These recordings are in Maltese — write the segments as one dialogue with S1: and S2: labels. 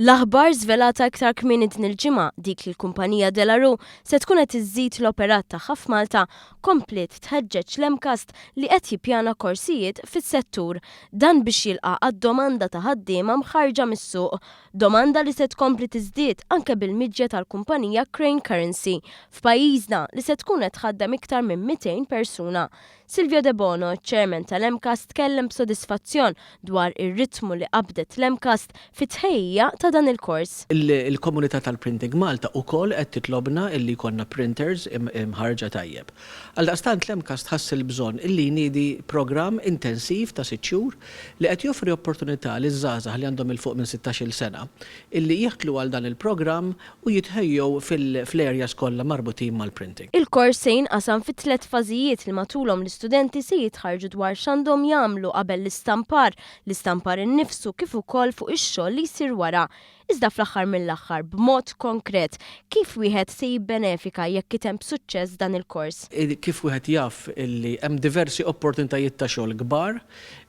S1: L-aħbar żvelata iktar kmieni din il-ġimgħa, dik li l-kumpanija De La Rue se tkun qed iżżid l-operat tagħha f'Malta, kompliet tħeġġeġ l-MCAST li qed jippjana korsijiet fis-settur. Dan biex jilqa' għad-domanda ta' ħaddiema mħarrġa mis-suq. Domanda li se tkompli tiżdied anke bil-miġja tal-kumpanija Crane Currency f'pajjiżna li se tkun qed tħaddem iktar minn 200 persuna. Silvio Debono, iċ-Chairman tal-MCAST tkellem b'sodisfazzjon dwar ir-ritmu li qabdet l-MCAST fit-tħejjija ta' dan il-kors.
S2: Il-komunità tal-Printing Malta ukoll qed titlobna illi jkollna printers imħarrġa tajjeb. Għaldaqstant l-MCAST ħass il-bżonn illi jniedi programm intensiv ta' sitt xhur li qed joffri opportunità liż-żgħażagħ li għandhom 'il fuq minn sittax-il sena illi jidħlu għal dan il-programm u jitħejjew fl-areas kollha marbutin mal-printing.
S1: Il-kors se jinqasam fi tlett fażijiet li matulhom l-istudenti se jitħarrġu dwar x'għandhom jagħmlu qabel l-istampar, l-istampar innifsu kif ukoll fuq ix-xogħol li jsir wara. Iżda fl-aħħar mill-aħħar, b'mod konkret, kif wieħed se jibbenefika jekk itemm b'suċċess dan il-kors?
S2: Kif wieħed jaf li hemm diversi opportunitajiet ta' xogħol kbar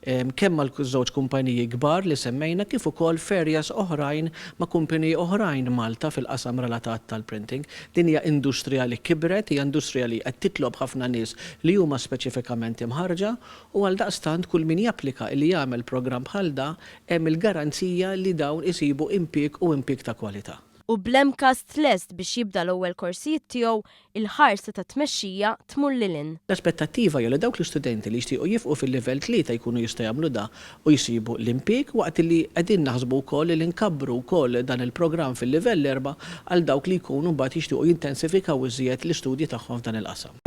S2: kemm mal-żewġ kumpaniji kbar li semmejna kif ukoll f'areas oħrajn ma' kumpaniji oħrajn Malta fil-qasam relatat tal-printing. Din hija industrija li kibret, hija industrija li qed titlob ħafna nies li huma speċifikament imħarrġa u għaldaqstant kull min japplika li jagħmel programm bħal da hemm il-garanzija li dawn isibu impieg u impieg ta' kwalità.
S1: U bl-MCAST lest biex jibda l-ewwel korsijiet tiegħu, il-ħarsa tat-tmexxija tmur lil hinn.
S2: L-aspettattiva hija li dawk l-istudenti li jixtiequ jifqu fil-livell tlieta jkunu jistgħu jagħmlu da u jsibu l-impieg waqt li qegħdin naħsbu wkoll li nkabbru wkoll dan il-programm fil-livell erbgħa għal dawk li jkunu mbagħad jixtiequ jintensifikaw iżjed l-istudji tagħhom f'dan il-qasam.